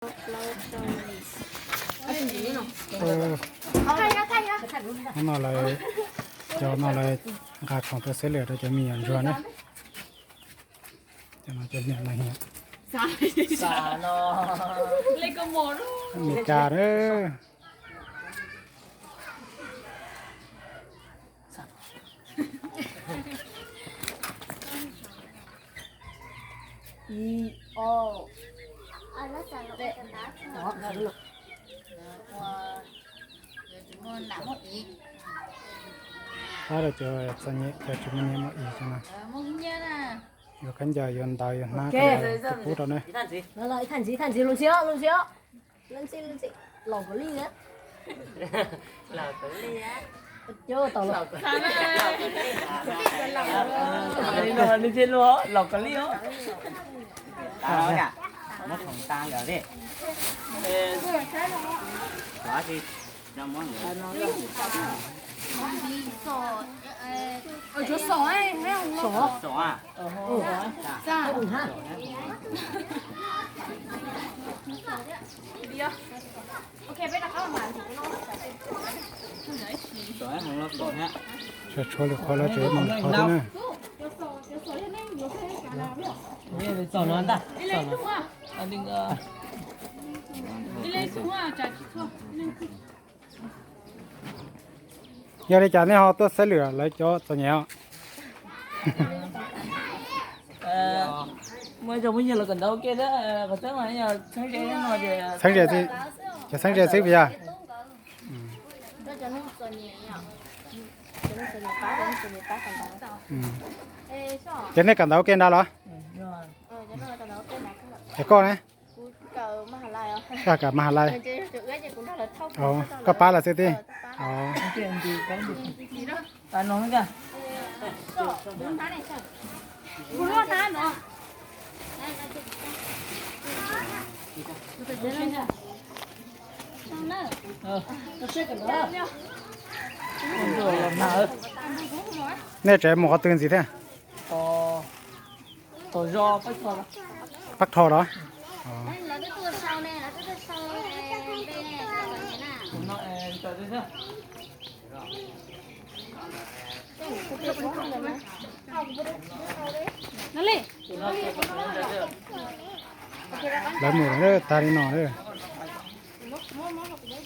Hnub no lawv, cov no lawv nqa khoom tuaj xeb lwm rau cov me nyuam ntsuag na. Cov no cov niam no hiam. Amelikas na. Pab rau cov txom nyem, cov tsis muaj nyiaj muaj ib cov no. Yuav khaub ncaws, yuav ntawv, yuav hnab, tus pub rau ne. Los kos li os. Tshuav lwm qhov lawv tseem mus qhov thiab na. Yog li cas nej ho tuaj xeb lwm lawv cov txom nyem os? Txheeb ze, cov txheeb ze xwb puas yog? Ces nej kawm ntawv ua ke nrad los? Es koj ne? Koj kawm Mahalai. Koj pab lawv xwb tib. Nej tseem mus qhov twg ntxiv thiab? Pab Thoj los? Lawv mus tag li no lawm.